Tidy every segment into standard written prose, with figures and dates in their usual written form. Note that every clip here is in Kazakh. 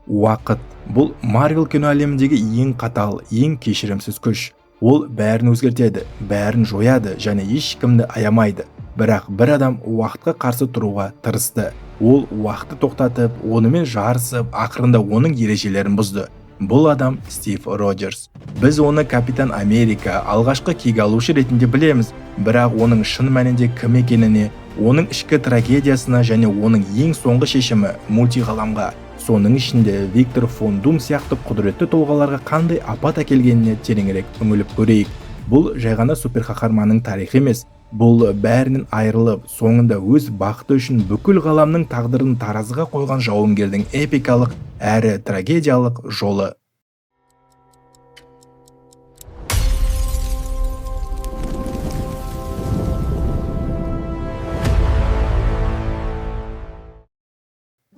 Уақыт бұл Марвел кино әлеміндегі ең қатал, ең кешірімсіз күш. Ол бәрін өзгертеді, бәрін жояды және ешкімді аямайды. Бірақ бір адам уақытқа қарсы тұруға тырысты. Ол уақытты тоқтатып, онымен жарысып, ақырында оның ережелерін бұзды. Бұл адам Стив Роджерс. Біз оны Капитан Америка, алғашқы кек алушы ретінде білеміз, бірақ оның шын мәнінде кім екеніне, оның ішкі трагедиясына және оның ең соңғы шешімі мультиғаламға, соның ішінде Виктор фон Дум сияқты құдіретті тұлғаларға қандай апат әкелгеніне тереңірек үңіліп көрейік. Бұл жай ғана суперқаһарманның тарихы емес. Бұл бәрінен айырылып, соңында өз бақыты үшін бүкіл ғаламның тағдырын таразыға қойған жауынгердің эпикалық әрі трагедиялық жолы.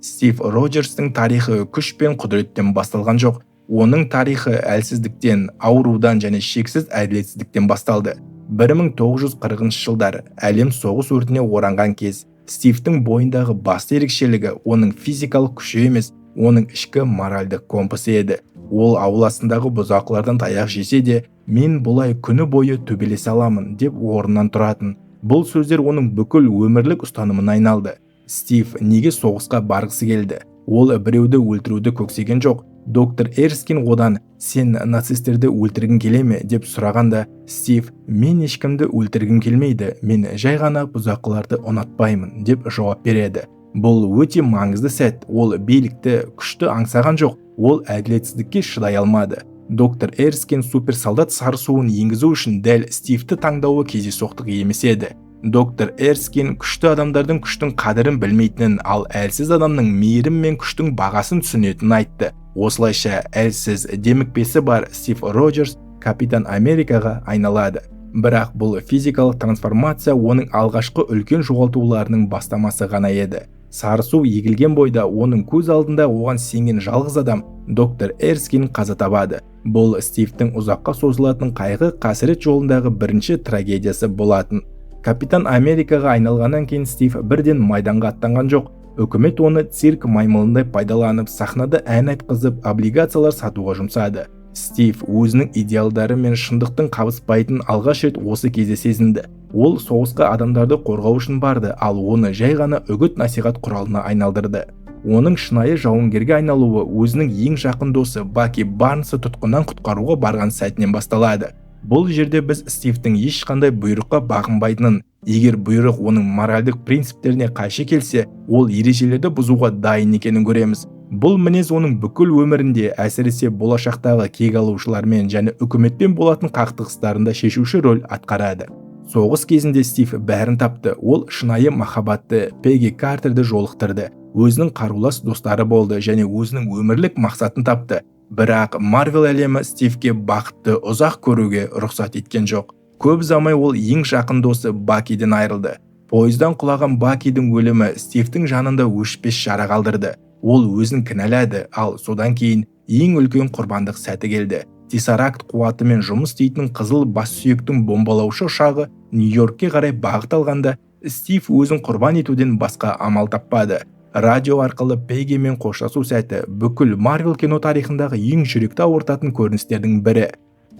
Стив Роджерстің тарихы күш пен құдіреттен басталған жоқ. Оның тарихы әлсіздіктен, аурудан және шексіз әділетсіздіктен басталды. 1940 жылдары әлем соғыс өртіне оранған кез. Стивтің бойындағы басты ерекшелігі оның физикалық күші емес, оның ішкі моральдық компасы еді. Ол ауласындағы бұзақылардан таяқ жесе де, мен бұлай күні бойы төбелесе аламын деп орнынан тұратын. Бұл сөздер оның бүкіл өмірлік ұстанымына айналды. Стив неге соғысқа барғысы келді? Ол біреуді өлтіруді көксеген жоқ. Доктор Эрскин одан «Сен нацистерді өлтіргің келе ме?» деп сұрағанда, Стив «Мен ешкімді өлтіргім келмейді, мен жай ғана бұзақыларды ұнатпаймын» деп жауап береді. Бұл өте маңызды сәт. Ол билікті, күшті аңсаған жоқ, ол әділетсіздікке шыдай алмады. Доктор Эрскин суперсолдат сары суын енгізу үшін дәл Стивті таңдауы кездейсоқтық емес еді. Доктор Эрскин күшті адамдардың күштің қадірін білмейтінін, ал әлсіз адамның мейірім мен күштің бағасын түсінетінін айтты. Осылайша әлсіз, демікпесі бар Стив Роджерс Капитан Америкаға айналады. Бірақ бұл физикалық трансформация оның алғашқы үлкен жоғалтуларының бастамасы ғана еді. Сары су егілген бойда оның көз алдында оған сенген жалғыз адам доктор Эрскин қаза табады. Бұл Стивтің ұзаққа созылатын қайғы қасірет жолындағы бірінші трагедиясы болатын. Капитан Америкаға айналғаннан кейін Стив бірден майданға аттанған жоқ. Үкімет оны цирк маймылындай пайдаланып, сахнада ән айтқызып, облигациялар сатуға жұмсады. Стив өзінің идеалдары мен шындықтың қабыспайтынын алғаш рет осы кезде сезінді. Ол соғысқа адамдарды қорғау үшін барды, ал оны жай ғана үгіт насихат құралына айналдырды. Оның шынайы жауынгерге айналуы өзінің ең жақын досы Баки Барнсты тұтқыннан құтқаруға барған сәтінен басталады. Бұл жерде біз Стивтің ешқандай бұйрыққа бағынбайтынын, егер бұйрық оның моральдық принциптеріне қайшы келсе, ол ережелерді бұзуға дайын екенін көреміз. Бұл мінез оның бүкіл өмірінде, әсіресе болашақтағы кек алушылармен және үкіметпен болатын қақтығыстарында шешуші рөл атқарады. Соғыс кезінде Стив бәрін тапты. Ол шынайы махаббатты Пегги Картерді жолықтырды, өзінің қарулас достары болды және өзінің өмірлік мақсатын тапты. Бірақ Марвел әлемі Стивке бақытты ұзақ көруге рұқсат еткен жоқ. Көп ұзамай ол ең жақын досы Бакиден айырылды. Пойыздан құлаған Бакидің өлімі Стивтің жанында өшпес жара қалдырды. Ол өзін кінәлады, ал содан кейін ең үлкен құрбандық сәті келді. Тессеракт қуатымен жұмыс істейтін қызыл бассүйектің бомбалаушы ұшағы Нью-Йоркке қарай бағыт алғанда, Стив өзін құрбан етуден басқа амал таппады. Радио арқылы Пеггимен қоштасу сәті бүкіл Марвел кино тарихындағы ең жүректі ауыртатын көріністердің бірі.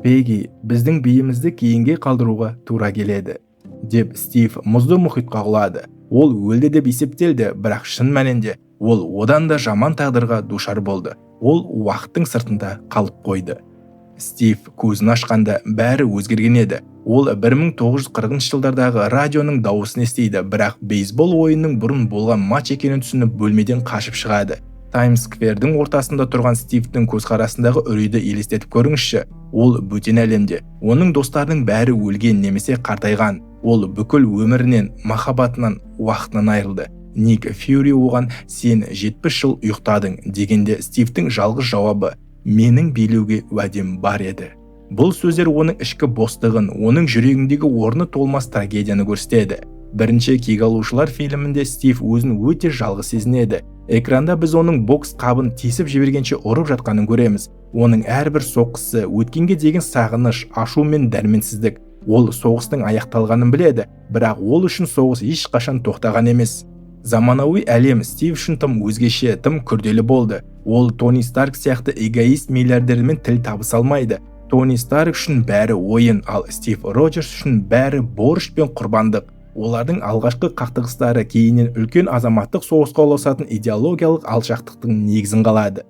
Пегги, біздің биімізді кейінге қалдыруға тура келеді, деп Стив мұзды мұхитқа құлады. Ол өлді деп есептелді, бірақ шын мәнінде ол одан да жаман тағдырға душар болды. Ол уақыттың сыртында қалып қойды. Стив көзін ашқанда бәрі өзгерген еді. Ол 1940 жылдардағы радионың дауысын естиді, бірақ бейсбол ойынның бұрын болған матч екенін түсініп бөлмеден қашып шығады. Таймс сквердің ортасында тұрған Стивтің көзқарасындағы үрейді елестетіп көріңізші. Ол бөтен әлемде. Оның достарының бәрі өлген немесе қартайған. Ол бүкіл өмірінен, махаббатынан, уақытынан айырылды. Ник Фьюри оған «Сен 70 жыл ұйықтадың» дегенде Стивтің жалғыз жауабы «Менің билеуге уәдем бар еді». Бұл сөздер оның ішкі бостығын, оның жүрегіндегі орны толмас трагедияны көрсетеді. Бірінші кек алушылар фильмінде Стив өзін өте жалғыз сезінеді. Экранда біз оның бокс қабын тесіп жібергенше ұрып жатқанын көреміз. Оның әрбір соққысы өткенге деген сағыныш, ашу мен дәрменсіздік. Ол соғыстың аяқталғанын біледі, бірақ ол үшін соғыс ешқашан тоқтаған емес. Заманауи әлем Стив үшін тым өзгеше, тым күрделі болды. Ол Тони Старк сияқты эгоист миллиардермен тіл табыса алмайды. Тони Старк үшін бәрі ойын, ал Стив Роджерс үшін бәрі борыш пен құрбандық. Олардың алғашқы қақтығыстары кейіннен үлкен азаматтық соғысқа ұласатын идеологиялық алшақтықтың негізін қалады.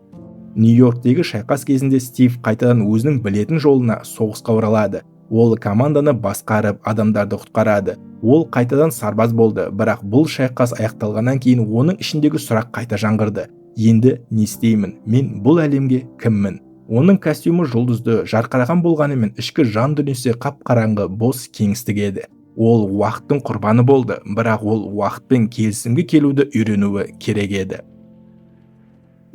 Нью-Йорктегі шайқас кезінде Стив қайтадан өзінің білетін жолына, соғысқа оралады. Ол команданы басқарып, адамдарды құтқарады. Ол қайтадан сарбаз болды, бірақ бұл шайқас аяқталғаннан кейін оның ішіндегі сұрақ қайта жаңғырды. Енді не істеймін? Мен бұл әлемге кіммін? Оның костюмі жұлдызды, жарқыраған болғанымен, ішкі жан дүниесі қап-қараңғы, бос кеңістік еді. Ол уақыттың құрбаны болды, бірақ ол уақытпен келісімге келуді үйренуі керек еді.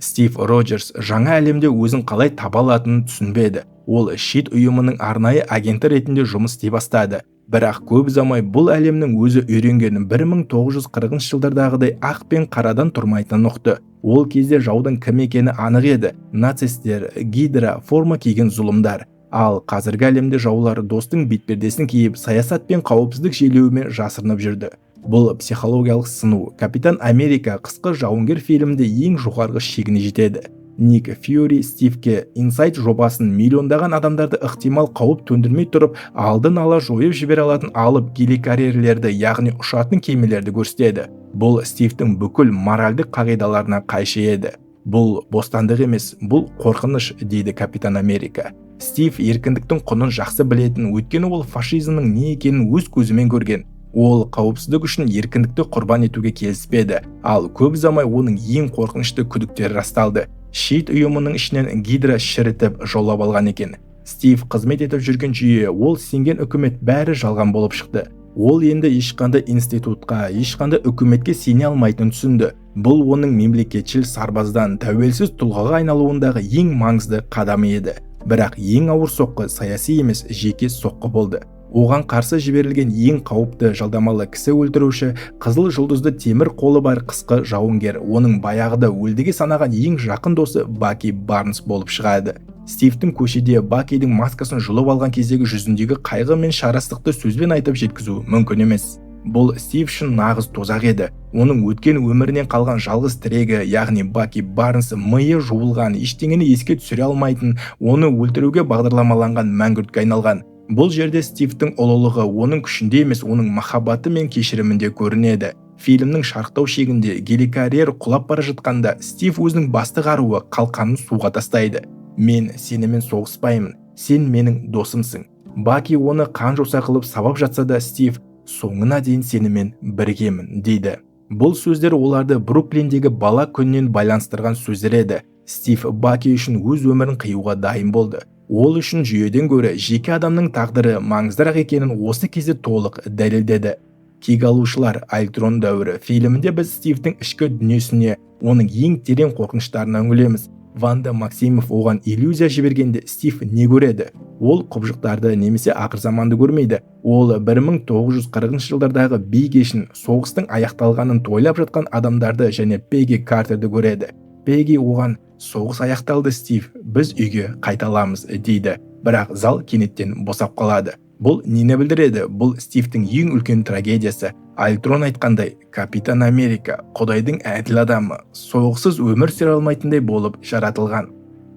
Стив Роджерс жаңа әлемде өзін қалай таба алатынын түсінбеді. Ол ЩИТ ұйымының арнайы агенті ретінде жұмыс істей бастады. Бірақ көп ұзамай бұл әлемнің өзі үйренген 1940 жылдардағыдай ақ пен қарадан тұрмайтынын ұқты. Ол кезде жаудың кім екені анық еді: нацистер, гидра, форма киген зұлымдар. Ал қазіргі әлемде жаулар достың бетпердесін киіп, саясат пен қауіпсіздік желеуімен жасырынып жүрді. Бұл психологиялық сыну «Капитан Америка: Қысқы жауынгер» фильмінде ең жоғарғы шегіне жетеді. Ник Фьюри Стивке Инсайт жобасын, миллиондаған адамдарды ықтимал қауіп төндірмей тұрып алдын ала жойып жібере алатын алып геликарьерлерді, яғни ұшатын кемелерді көрсетеді. Бұл Стивтің бүкіл моральдық қағидаларына қайшы еді. «Бұл бостандық емес, бұл қорқыныш», – дейді Капитан Америка. Стив еркіндіктің құнын жақсы білетін, өйткені ол фашизмнің не екенін өз көзімен көрген. Ол қауіпсіздік үшін еркіндікті құрбан етуге келіспеді. Ал көп ұзамай оның ең қорқынышты күдіктері расталды: ЩИТ ұйымының ішінен гидра шірітіп, жаулап алған екен. Стив қызмет етіп жүрген жүйе, ол сенген үкімет, бәрі жалған болып шықты. Ол енді ешқандай институтқа, ешқандай үкіметке сене алмайтынын түсінді. Бұл оның мемлекетшіл сарбаздан тәуелсіз тұлғаға айналуындағы ең маңызды қадамы еді. Бірақ ең ауыр соққы саяси емес, жеке соққы болды. Оған қарсы жіберілген ең қауіпті жалдамалы кісі өлтіруші, қызыл жұлдызды темір қолы бар қысқы жауынгер, оның баяғыда өлдіге санаған ең жақын досы Баки Барнс болып шығады. Стивтің көшеде Бакидің маскасын жұлып алған кездегі жүзіндегі қайғы мен шарасыздықты сөзбен айтып жеткізу мүмкін емес. Бұл Стив үшін нағыз тозақ еді. Оның өткен өмірінен қалған жалғыз тірегі, яғни Баки Барнс, миы жуылған, ештеңені еске түсіре алмайтын, оны өлтіруге бағдарламаланған мәңгүртке айналған. Бұл жерде Стивтің ұлылығы оның күшінде емес, оның махаббаты мен кешірімінде көрінеді. Фильмнің шарықтау шегінде, геликарьер құлап бара жатқанда, Стив өзінің басты қаруы қалқанын суға тастайды. «Мен сенімен соғыспаймын, сен менің досымсың». Баки оны қан жоса қылып сабап жатса да, Стив «Соңына дейін сенімен біргемін» дейді. Бұл сөздер оларды Бруклиндегі бала күннен байланыстырған сөздер еді. Стив Баки үшін өз өмірін қиюға дайын болды. Ол үшін жүйеден гөрі жеке адамның тағдыры маңыздырақ екенін осы кезде толық дәлелдеді. «Кек алушылар: Альтрон дәуірі» фильмінде біз Стивтің ішкі дүниесіне, оның ең терең қорқыныштарына үңілеміз. Ванда Максимов оған иллюзия жібергенде, Стив не көреді? Ол құбыжықтарды немесе ақырзаманды көрмейді. Ол 1940 жылдардағы би кешін, соғыстың аяқталғанын тойлап жатқан адамдарды және Пегги Картерді көреді. Пегги оған: «Соғыс аяқталды, Стив, біз үйге қайта аламыз», – дейді. Бірақ зал кенеттен босап қалады. Бұл нені білдіреді? Бұл Стивтің ең үлкен трагедиясы. Альтрон айтқандай, Капитан Америка, құдайдың әділ адамы, соғыссыз өмір сүре алмайтындай болып жаратылған.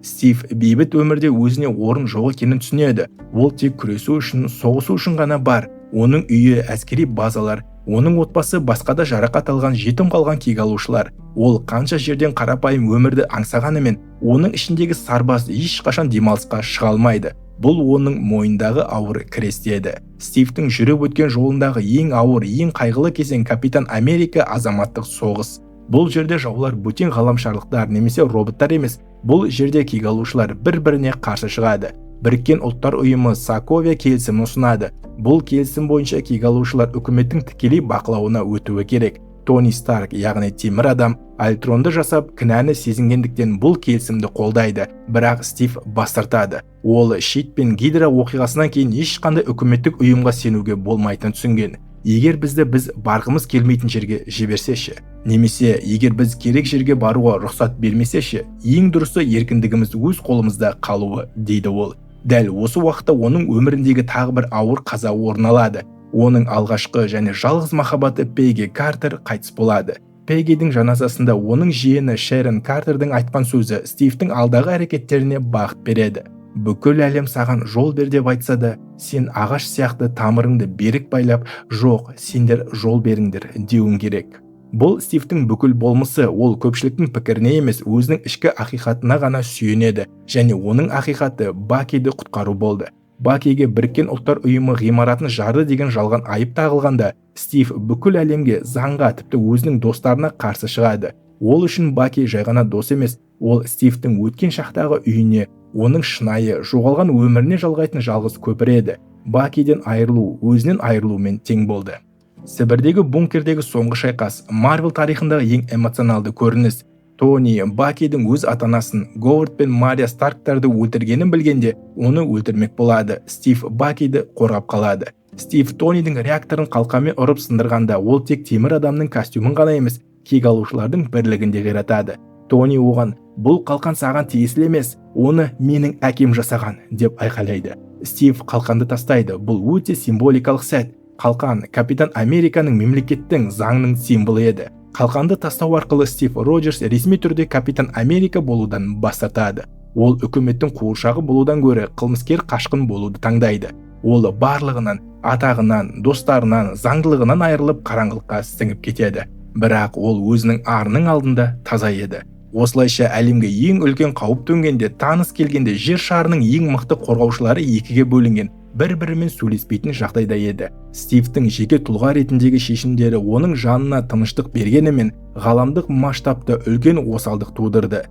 Стив бейбіт өмірде өзіне орын жоқ екенін түсінеді. Ол тек күресу үшін, соғысу үшін ғана бар. Оның үйі әскери базалар, оның отбасы басқа да жарақат алған, жетім қалған кек алушылар. Ол қанша жерден қарапайым өмірді аңсағанымен, оның ішіндегі сарбаз ешқашан демалысқа шыға алмайды. Бұл оның мойнындағы ауыр крест еді. Стивтің жүріп өткен жолындағы ең ауыр, ең қайғылы кезең – «Капитан Америка: Азаматтық соғыс». Бұл жерде жаулар бөтен ғаламшарлықтар немесе роботтар емес. Бұл жерде кек алушылар бір біріне қарсы шығады. Біріккен Ұлттар Ұйымы Соковия келісімін ұсынады. Бұл келісім бойынша кек алушылар үкіметтің тікелей бақылауына өтуі керек. Тони Старк, яғни Темір адам, Альтронды жасап, кінәні сезінгендіктен, бұл келісімді қолдайды. Бірақ Стив бас тартады. Ол ЩИТ пен Гидра оқиғасынан кейін ешқандай үкіметтік ұйымға сенуге болмайтынын түсінген. Егер бізді біз барғымыз келмейтін жерге жіберсе ше? Немесе егер біз керек жерге баруға рұқсат бермесе ше? Ең дұрысы еркіндігіміз өз қолымызда қалуы, дейді ол. Дәл осы уақытта оның өміріндегі тағы бір ауыр қаза орын алады. Оның алғашқы және жалғыз махаббаты Пегги Картер қайтыс болады. Пеггидің жаназасында оның жиені Шерон Картердің айтқан сөзі Стивтің алдағы әрекеттеріне бағыт береді. Бүкіл әлем саған жол бер деп айтса да, сен ағаш сияқты тамырыңды берік байлап, жоқ, сендер жол беріңдер деуің керек. Бұл Стивтің бүкіл болмысы, ол көпшіліктің пікіріне емес, өзінің ішкі ақиқатына ғана сүйенеді және оның ақиқаты Бакиді құтқару болды. Бакиге Біріккен Ұлттар Ұйымы ғимаратын жарды деген жалған айып тағылғанда, Стив бүкіл әлемге, заңға, тіпті өзінің достарына қарсы шығады. Ол үшін Баки жай ғана дос емес, ол Стивтің өткен шақтағы үйіне, оның шынайы, жоғалған өміріне жалғайтын жалғыз көпір еді. Бакиден айырылу, өзінен айырылумен тең болды. Сібірдегі бункердегі соңғы шайқас Марвел тарихындағы ең эмоционалды көрініс. Тони Бакидің өз ата-анасын, Говард пен Мария Старктарды өлтіргенін білгенде, оны өлтірмек болады. Стив Бакиді қорғап қалады. Стив Тонидің реакторын қалқанмен ұрып сындырғанда, ол тек темір адамның костюмін ғана емес, кек алушылардың бірлігін де қиратады. Тони оған: "Бұл қалқан саған тиесілі емес, оны менің әкем жасаған", деп айқайлайды. Стив қалқанды тастайды. Бұл өте символикалық сәт. Қалқан Капитан Американың, мемлекеттің, заңның символы еді. Қалқанды тастау арқылы Стив Роджерс ресми түрде Капитан Америка болудан бас тартады. Ол үкіметтің қуыршағы болудан гөрі қылмыскер қашқын болуды таңдайды. Ол барлығынан, атағынан, достарынан, заңдылығынан айырылып, қараңғылыққа сіңіп кетеді. Бірақ ол өзінің арының алдында таза еді. Осылайша, әлемге ең үлкен қауіп төнгенде, Танос келгенде, жер шарының ең мықты қорғаушылары екіге бөлінген, бір-бірімен сөйлеспейтін жағдайда еді. Стивтің жеке тұлға ретіндегі шешімдері оның жанына тыныштық бергенімен, ғаламдық масштабта үлкен осалдық тудырды.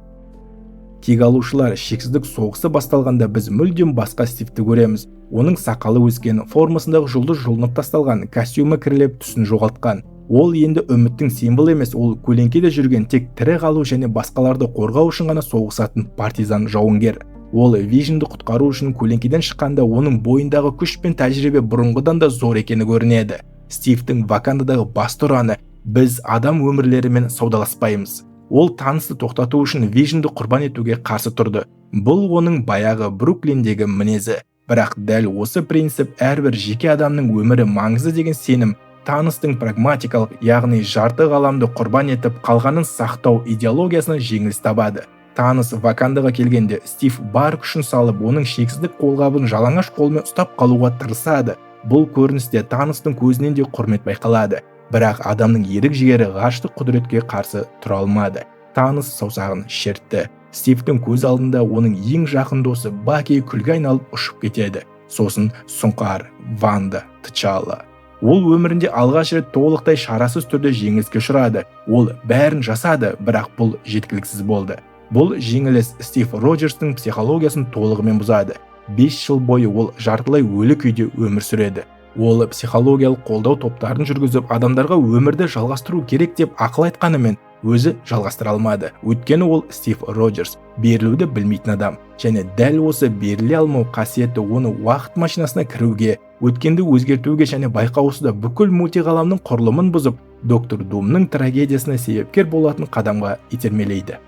Кек алушылар: шексіздік соғысы басталғанда, біз мүлдем басқа Стивті көреміз. Оның сақалы өскен, формасындағы жұлдыз жұлынып тасталған, костюмі кірлеп, түсін жоғалтқан. Ол енді үміттің символы емес, ол көлеңкеде жүрген, тек тірі қалу және басқаларды қорғау үшін ғана соғысатын партизан жауынгер. Ол Вижнді құтқару үшін көлеңкеден шыққанда, оның бойындағы күш пен тәжірибе бұрынғыдан да зор екені көрінеді. Стивтің Вакандадағы басты ұраны: «Біз адам өмірлерімен саудаласпаймыз». Ол Таносты тоқтату үшін Вижнді құрбан етуге қарсы тұрды. Бұл оның баяғы Бруклиндегі мінезі. Бірақ дәл осы принцип, әрбір жеке адамның өмірі маңызды деген сенім, Таностың прагматикалық, яғни жарты ғаламды құрбан етіп, қалғанын сақтау идеологиясына жеңіліс табады. Танос Вакандаға келгенде, Стив бар күшін салып, оның шексіздік қолғабын жалаңаш қолымен ұстап қалуға тырысады. Бұл көріністе Таностың көзінен де құрмет байқалады. Бірақ адамның ерік жігері ғарыштық құдіретке қарсы тұра алмады. Танос саусағын шертті. Стивтің көз алдында оның ең жақын досы Баки күлге айналып ұшып кетеді. Сосын Сұңқар, Ванда, Тчалла. Ол өмірінде алғаш рет толықтай шарасыз түрде жеңіліске ұшырады. Ол бәрін жасады, бірақ бұл жеткіліксіз болды. Бұл жеңіліс Стив Роджерстің психологиясын толығымен бұзады. 5 жыл бойы ол жартылай өлі күйде өмір сүреді. Ол психологиялық қолдау топтарын жүргізіп, адамдарға өмірді жалғастыру керек деп ақыл айтқанымен, өзі жалғастыра алмады. Өйткені ол Стив Роджерс, берілуді білмейтін адам. Және дәл осы беріле алмау қасиеті оны уақыт машинасына кіруге, өткенді өзгертуге және байқаусызда бүкіл мультиғаламның құрылымын бұзып, Доктор Думның трагедиясына себепкер болатын қадамға итермелейді.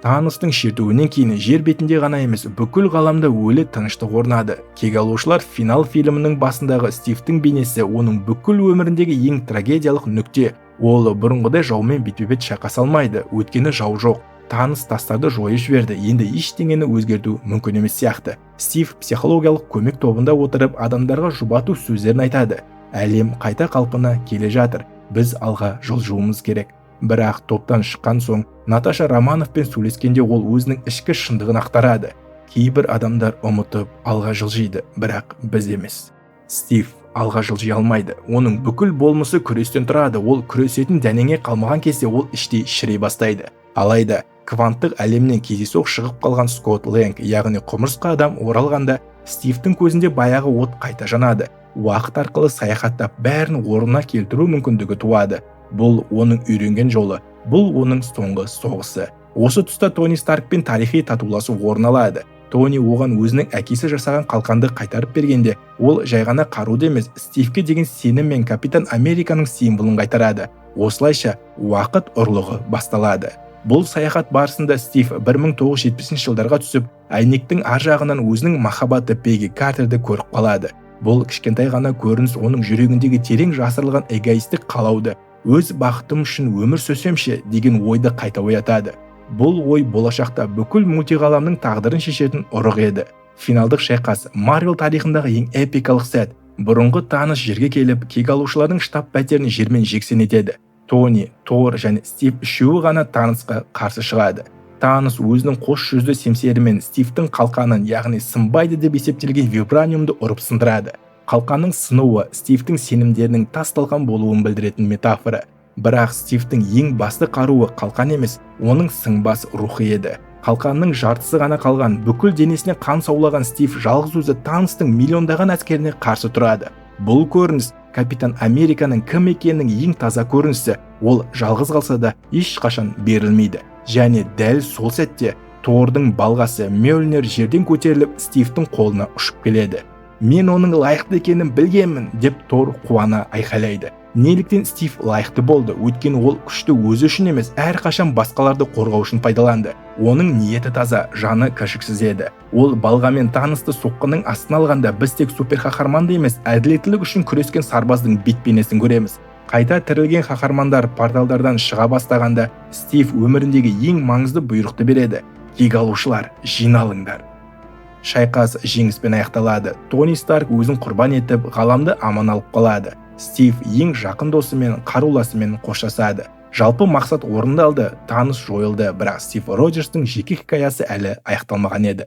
Таностың шертуінен кейін жер бетінде ғана емес, бүкіл ғаламда өлі тыныштық орнады. Кек алушылар: финал фильмінің басындағы Стивтің бейнесі оның бүкіл өміріндегі ең трагедиялық нүкте. Ол бұрынғыдай жаумен бетпе-бет шайқаса алмайды, өйткені жау жоқ. Танос тастарды жойып жіберді, енді ештеңені өзгерту мүмкін емес сияқты. Стив психологиялық көмек тобында отырып, адамдарға жұбату сөздерін айтады: әлем қайта қалпына келе жатыр, біз алға жылжуымыз керек. Бірақ топтан шыққан соң Наташа Романовпен сөйлескенде, ол өзінің ішкі шындығын ақтарады: кейбір адамдар ұмытып, алға жылжиды, бірақ біз емес. Стив алға жылжи алмайды. Оның бүкіл болмысы күрестен тұрады. Ол күресетін дәнеңе қалмаған кезде, ол іштей шіри бастайды. Алайда кванттық әлемнен кездейсоқ шығып қалған Скотт Лэнг, яғни құмырсқа адам оралғанда, Стивтің көзінде баяғы от қайта жанады. Уақыт арқылы саяхаттап, бәрін орнына келтіру мүмкіндігі туады. Бұл оның үйренген жолы, бұл оның соңғы соғысы. Осы тұста Тони Старкпен тарихи татуласу орын алады. Тони оған өзінің әкесі жасаған қалқанды қайтарып бергенде, ол жай ғана қаруды емес, Стивке деген сенім мен Капитан Американың символын қайтарады. Осылайша уақыт ұрлығы басталады. Бұл саяхат барысында Стив 1970 жылдарға түсіп, әйнектің ар жағынан өзінің махаббаты Пегги Картерді көріп қалады. Бұл кішкентай ғана көрініс оның жүрегіндегі терең жасырылған эгоистік қалауды, өз бақытым үшін өмір сүрсемше деген ойды қайта оятады. Бұл ой болашақта бүкіл мультиғаламның тағдырын шешетін ұрық еді. Финалдық шайқас Марвел тарихындағы ең эпикалық сәт. Бұрынғы Танос жерге келіп, кек алушылардың штаб пәтерін жермен жексен етеді. Тони, Тор және Стив үшеуі ғана Таносқа қарсы шығады. Танос өзінің қос жүзді семсерімен Стивтің қалқанын, яғни сынбайды деп есептелген вибраниумды ұрып сындырады. Қалқанның сынуы Стивтің сенімдерінің тас талқан болуын білдіретін метафора. Бірақ Стивтің ең басты қаруы қалқан емес, оның сынбас рухы еді. Қалқанның жартысы ғана қалған, бүкіл денесіне қан саулаған Стив жалғыз өзі Таностың миллиондаған әскеріне қарсы тұрады. Бұл көрініс Капитан Американың кім екенінің ең таза көрінісі. Ол жалғыз қалса да ешқашан берілмейді. Және дәл сол сәтте Тордың балғасы Мьёльнир жерден көтеріліп, Стивтің қолына ұшып келеді. «Мен оның лайықты екенін білгенмін», деп Тор қуана айқайлайды. Неліктен Стив лайықты болды? Өйткені ол күшті өзі үшін емес, әрқашан басқаларды қорғау үшін пайдаланды. Оның ниеті таза, жаны кіршіксіз еді. Ол балғамен Таносты соққының астына алғанда, біз тек суперқаһарманды емес, әділеттілік үшін күрескен сарбаздың бет бейнесін көреміз. Қайта тірілген қаһармандар порталдардан шыға бастағанда, Стив өміріндегі ең маңызды бұйрықты береді: «Кек алушылар, жиналыңдар!» Шайқас жеңіспен аяқталады. Тони Старк өзін құрбан етіп, ғаламды аман алып қалады. Стив ең жақын досымен, қаруласымен қоштасады. Жалпы мақсат орындалды, Танос жойылды, бірақ Стив Роджерстің жеке хикаясы әлі аяқталмаған еді.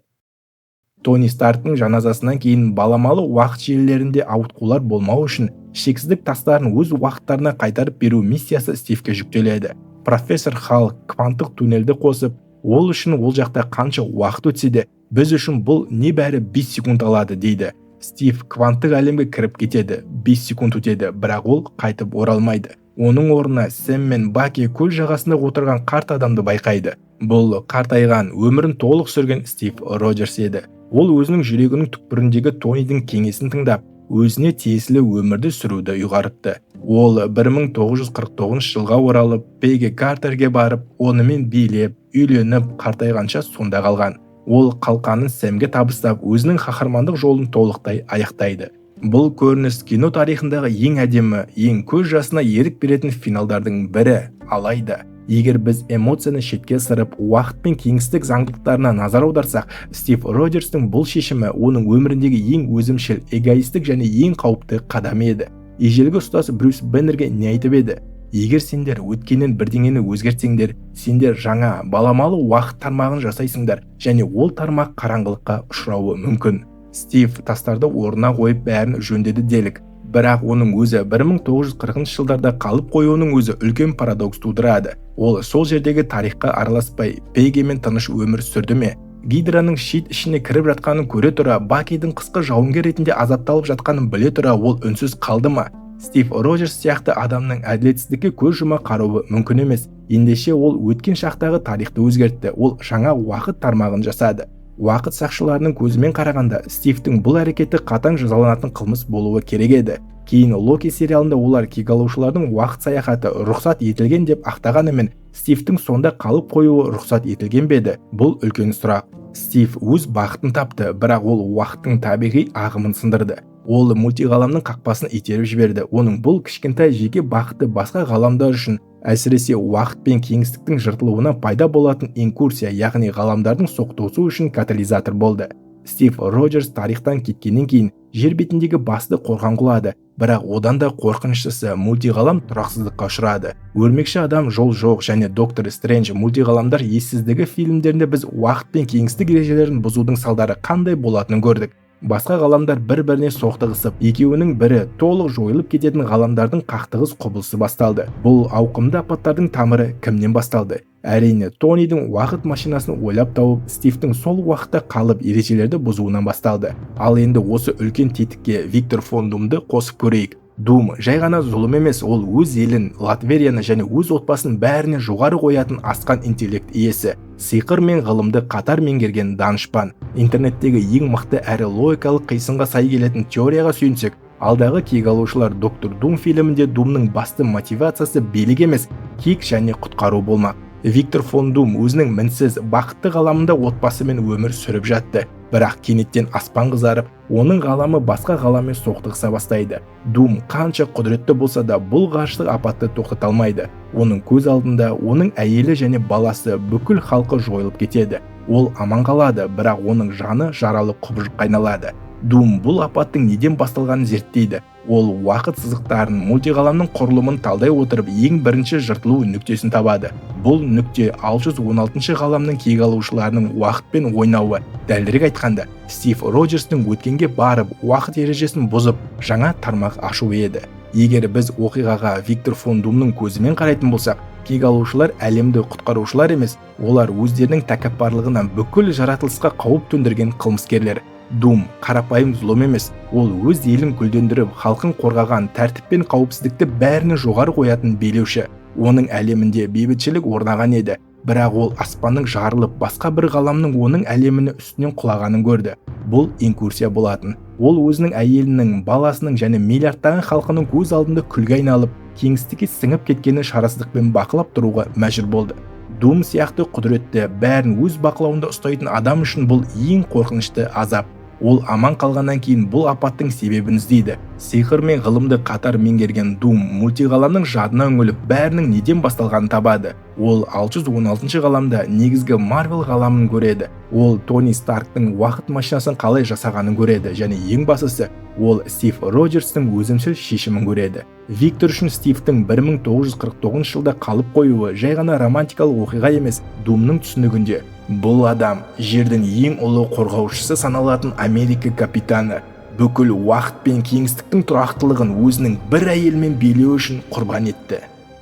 Тони Старктың жаназасынан кейін баламалы уақыт желілерінде ауытқулар болмау үшін шексіздік тастарын өз уақыттарына қайтарып беру миссиясы Стивке жүктеледі. Профессор Халк кванттық туннельді қосып, ол үшін ол жақта қанша уақыт өтсе де, біз үшін бұл небәрі 5 секунд алады дейді. Стив кванттық әлемге кіріп кетеді. 5 секунд өтеді, бірақ ол қайтып оралмайды. Оның орнына Сэм мен Баки көл жағасында отырған қарт адамды байқайды. Бұл қартайған, өмірін толық сүрген Стив Роджерс еді. Ол өзінің жүрегінің түкпіріндегі Тонидің кеңесін тыңдап, өзіне тиесілі өмірді сүруді ұйғарыпты. Ол 1949 жылға оралып, Пегги Картерге барып, онымен билеп, үйленіп, қартайғанша сонда қалған. Ол қалқанын Сэмге табыстап, өзінің қаһармандық жолын толықтай аяқтайды. Бұл көрініс кино тарихындағы ең әдемі, ең көз жасына ерік беретін финалдардың бірі. Алайда егер біз эмоцияны шетке ысырып, уақыт пен кеңістік заңдылықтарына назар аударсақ, Стив Роджерстің бұл шешімі оның өміріндегі ең өзімшіл, эгоистік және ең қауіпті қадамы еді. Ежелгі ұстаз Брюс Беннерге не айтып еді? «Егер сендер өткеннен бірдеңені өзгертсеңдер, сендер жаңа баламалы уақыт тармағын жасайсыңдар және ол тармақ қараңғылыққа ұшырауы мүмкін». Стив тастарды орнына қойып, бәрін жөндеді делік. Бірақ оның өзі 1940 жылдарда қалып қоюының өзі үлкен парадокс тудырады. Ол сол жердегі тарихқа араласпай, Пеггимен тыныш өмір сүрді ме? Гидраның щит ішіне кіріп жатқанын көре тұра, Бакидің қысқы жауынгер ретінде азапталып жатқанын біле тұра, ол үнсіз қалды ма? Стив Роджерс сияқты адамның әділетсіздікке көз жұма қарауы мүмкін емес. Ендеше ол өткен шақтағы тарихты өзгертті, ол жаңа уақыт тармағын жасады. Уақыт сақшыларының көзімен қарағанда, Стивтің бұл әрекеті қатаң жазаланатын қылмыс болуы керек еді. Кейін Локи сериалында олар кек алушылардың уақыт саяхаты рұқсат етілген деп ақтағанымен, Стивтің сонда қалып қоюы рұқсат етілген бе еді? Бұл үлкен сұрақ. Стив өз бақытын тапты, бірақ ол уақыттың табиғи ағымын сындырды. Ол мультиғаламның қақпасын итеріп жіберді. Оның бұл кішкентай жеке бақыты басқа ғаламдар үшін, әсіресе уақыт пен кеңістіктің жыртылуына пайда болатын инкурсия, яғни ғаламдардың соқтығысуы үшін катализатор болды. Стив Роджерс тарихтан кеткеннен кейін жер бетіндегі басты қорған құлады, бірақ одан да қорқыныштысы, мультиғалам тұрақсыздыққа ұшырады. Өрмекші адам, Жол жоқ және Доктор Стрэндж: Мультиғаламдар ессіздігі фильмдерінде біз уақыт пен кеңістік ережелерін бұзудың салдары қандай болатынын көрдік. Басқа ғаламдар бір-біріне соқтығысып, екеуінің бірі толық жойылып кететін ғаламдардың қақтығыс құбылысы басталды. Бұл ауқымды апаттардың тамыры кімнен басталды? Әрине, Тонидің уақыт машинасын ойлап тауып, Стивтің сол уақытта қалып, ережелерді бұзуынан басталды. Ал енді осы үлкен тетікке Виктор фон Думды қосып көрейік. Дум жай ғана зұлым емес, ол өз елін, Латверияны және өз отбасын бәрінен жоғары қоятын асқан интеллект иесі, сиқыр мен ғылымды қатар меңгерген данышпан. Интернеттегі ең мықты әрі логикалық қисынға сай келетін теорияға сүйенсек, алдағы кек алушылар: Доктор Дум фильмінде Думның басты мотивациясы билік емес, кек және құтқару болмақ. Виктор фон Дум өзінің мінсіз, бақытты ғаламында отбасымен өмір сүріп жатты. Бірақ кенеттен аспан қызарып, оның ғаламы басқа ғаламмен соқтығыса бастайды. Дум қанша құдіретті болса да, бұл ғарыштық апатты тоқтата алмайды. Оның көз алдында оның әйелі және баласы, бүкіл халқы жойылып кетеді. Ол аман қалады, бірақ оның жаны жаралы құбыжыққа айналады. Дум бұл апаттың неден басталғанын зерттейді. Ол уақыт сызықтарын, мультиғаламның құрылымын талдай отырып, ең бірінші жыртылу нүктесін табады. Бұл нүкте 616 ғаламның кек алушыларының уақытпен ойнауы. Дәлірек айтқанда, Стив Роджерстің өткенге барып, уақыт ережесін бұзып, жаңа тармақ ашуы еді. Егер біз оқиғаға Виктор фон Думның көзімен қарайтын болсақ, кек алушылар әлемді құтқарушылар емес, олар өздерінің тәкаппарлығынан бүкіл жаратылысқа қауіп төндірген қылмыскерлер. Дум қарапайым зұлым емес, ол өз елін гүлдендіріп, халқын қорғаған, тәртіп пен қауіпсіздікті бәріне жоғары қоятын билеуші. Оның әлемінде бейбітшілік орнаған еді, бірақ ол аспанның жарылып, басқа бір ғаламның оның әлеміне үстінен құлағанын көрді. Бұл инкурсия болатын. Ол өзінің әйелінің, баласының және миллиардтаған халқының көз алдында күлге айналып, кеңістікке сіңіп кеткенін шарасыздықпен бақылап тұруға мәжбүр болды. Дум сияқты құдіретті, бәрін өз бақылауында ұстайтын адам үшін бұл ең қорқынышты азап. Ол аман қалғаннан кейін бұл апаттың себебін іздейді. Сиқыр мен ғылымды қатар меңгерген Дум мультиғаламның жадына үңіліп, бәрінің неден басталғанын табады. Ол 616 ғаламда негізгі Марвел ғаламын көреді. Ол Тони Старктың уақыт машинасын қалай жасағанын көреді және ең бастысы, ол Стив Роджерстің өзімшіл шешімін көреді. Виктор үшін Стивтің 1949 жылда қалып қоюы жай ғана романтикалық оқиға емес. Думның түсінігінде бұл адам жердің ең ұлы қорғаушысы саналатын Америка капитаны, бүкіл уақыт пен кеңістіктің тұрақтылығын өзінің бір әйелмен билеу үшін құрбан етті.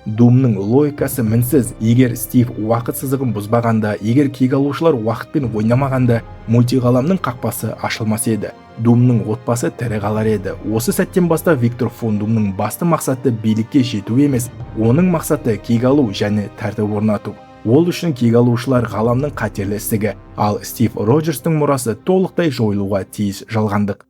Думның логикасы мінсіз. Егер Стив уақыт сызығын бұзбағанда, егер кек алушылар уақытпен ойнамағанда, мультиғаламның қақпасы ашылмас еді. Думның отбасы тірі қалар еді. Осы сәттен бастап Виктор фон Думның басты мақсаты билікке жету емес, оның мақсаты кек алу және тәртіп орнату. Ол үшін кек алушылар ғаламның қатерлі ісігі, ал Стив Роджерстің мұрасы толықтай жойылуға тиіс жалғандық.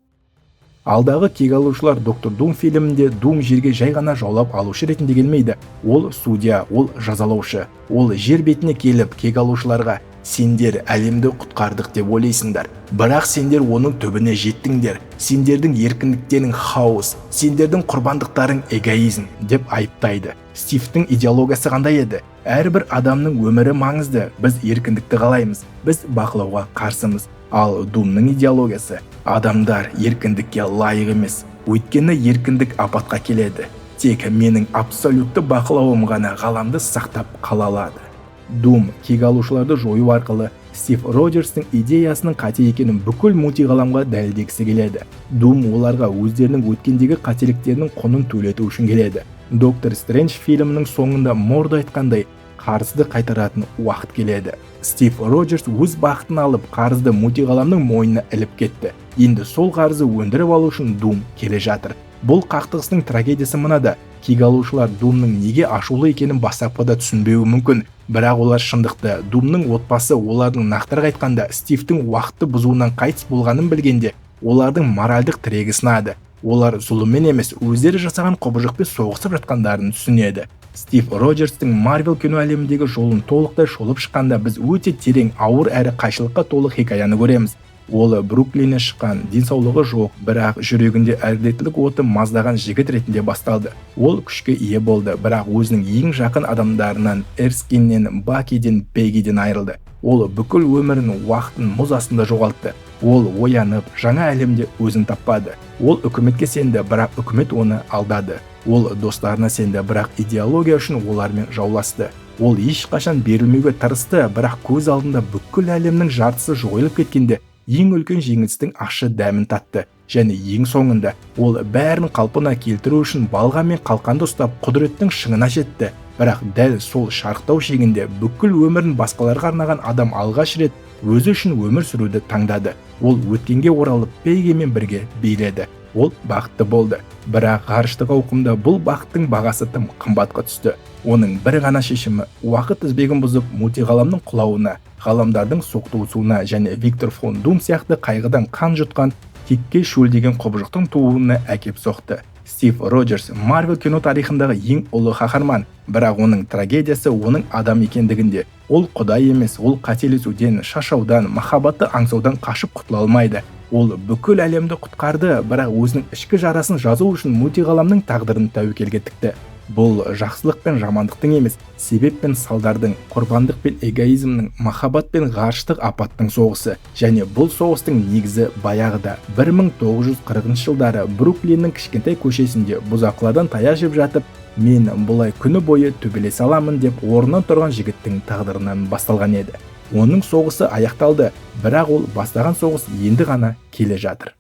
Алдағы кек алушылар Доктор Дум фильмінде Дум жерге жай ғана жаулап алушы ретінде келмейді. Ол судья, ол жазалаушы. Ол жер бетіне келіп, кек алушыларға: «Сендер әлемді құтқардық деп ойлайсыңдар, бірақ сендер оның түбіне жеттіңдер. Сендердің еркіндіктерің хаос, сендердің құрбандықтарың эгоизм», – деп айыптайды. Стивтің идеологиясы қандай еді? Әрбір адамның өмірі маңызды, біз еркіндікті қалаймыз, біз бақылауға қарсымыз. Ал Думның идеологиясы: адамдар еркіндікке лайық емес, өйткені еркіндік апатқа келеді. Тек менің абсолютті бақылауым ғана ғаламды сақтап қала алады. Дум кек алушыларды жою арқылы Стив Роджерстің идеясының қате екенін бүкіл мультиғаламға дәлелдегісі келеді. Дум оларға өздерінің өткендегі қателіктерінің құнын төлету үшін келеді. Доктор Стрэндж фильмінің соңында Мордо айтқандай, қарызды қайтаратын уақыт келеді. Стив Роджерс өз бақытын алып, қарызды мультиғаламның мойнына іліп кетті. Енді сол қарызды өндіріп алу үшін Дум келе жатыр. Бұл қақтығыстың трагедиясы мынада: кек алушылар Думның неге ашулы екенін бастапқыда түсінбеуі мүмкін, бірақ олар шындықты, Думның отбасы, олардың, нақтырақ айтқанда, Стивтің уақытты бұзуынан қайтыс болғанын білгенде, олардың моральдық тірегі сынады. Олар зұлыммен емес, өздері жасаған құбыжықпен соғысып жатқандарын түсінеді. Стив Роджерстің Марвел кино әлеміндегі жолын толықтай шолып шыққанда, біз өте терең, ауыр әрі қайшылыққа толы хикаяны көреміз. Ол Бруклиннен шыққан, денсаулығы жоқ, бірақ жүрегінде әділеттілік оты маздаған жігіт ретінде басталды. Ол күшке ие болды, бірақ өзінің ең жақын адамдарынан, Эрскиннен, Бакиден, Пеггиден айырылды. Ол бүкіл өмірін, уақытын мұз астында жоғалтты. Ол оянып, жаңа әлемде өзін таппады. Ол үкіметке сенді, бірақ үкімет оны алдады. Ол достарына сенді, бірақ идеология үшін олармен жауласты. Ол ешқашан берілмеуге тырысты, бірақ көз алдында бүкіл әлемнің жартысы жойылып кеткенде, ең үлкен жеңілістің ащы дәмін татты. Және ең соңында ол бәрін қалпына келтіру үшін балға мен қалқанды ұстап, құдіреттің шыңына жетті. Бірақ дәл сол шарықтау шегінде бүкіл өмірін басқаларға арнаған адам алғаш рет өзі үшін өмір сүруді таңдады. Ол өткенге оралып, Пеггимен бірге биледі. Ол бақытты болды, бірақ ғарыштық ауқымда бұл бақыттың бағасы тым қымбатқа түсті. Оның бір ғана шешімі уақыт тізбегін бұзып, мультиғаламның құлауына, ғаламдардың соқтығысуына және Виктор фон Дум сияқты қайғыдан қан жұтқан, кекке шөлдеген құбыжықтың тууына әкеп соқты. Стив Роджерс — Марвел кино тарихындағы ең ұлы қаһарман, бірақ оның трагедиясы оның адам екендігінде. Ол құдай емес, ол қателесуден, шаршаудан, махаббатты аңсаудан қашып құтыла алмайды. Ол бүкіл әлемді құтқарды, бірақ өзінің ішкі жарасын жазу үшін мультиғаламның тағдырын тәуекелге тікті. Бұл жақсылық пен жамандықтың емес, себеп пен салдардың, құрбандық пен эгоизмнің, махаббат пен ғарыштық апаттың соғысы. Және бұл соғыстың негізі баяғыда, 1940 жылдары Бруклиннің кішкентай көшесінде бұзақылардан таяқ жеп жатып, «Мен бұлай күні бойы төбелесе аламын» деп орнынан тұрған жігіттің тағдырынан басталған еді. Оның соғысы аяқталды, бірақ ол бастаған соғыс енді ғана келе жатыр.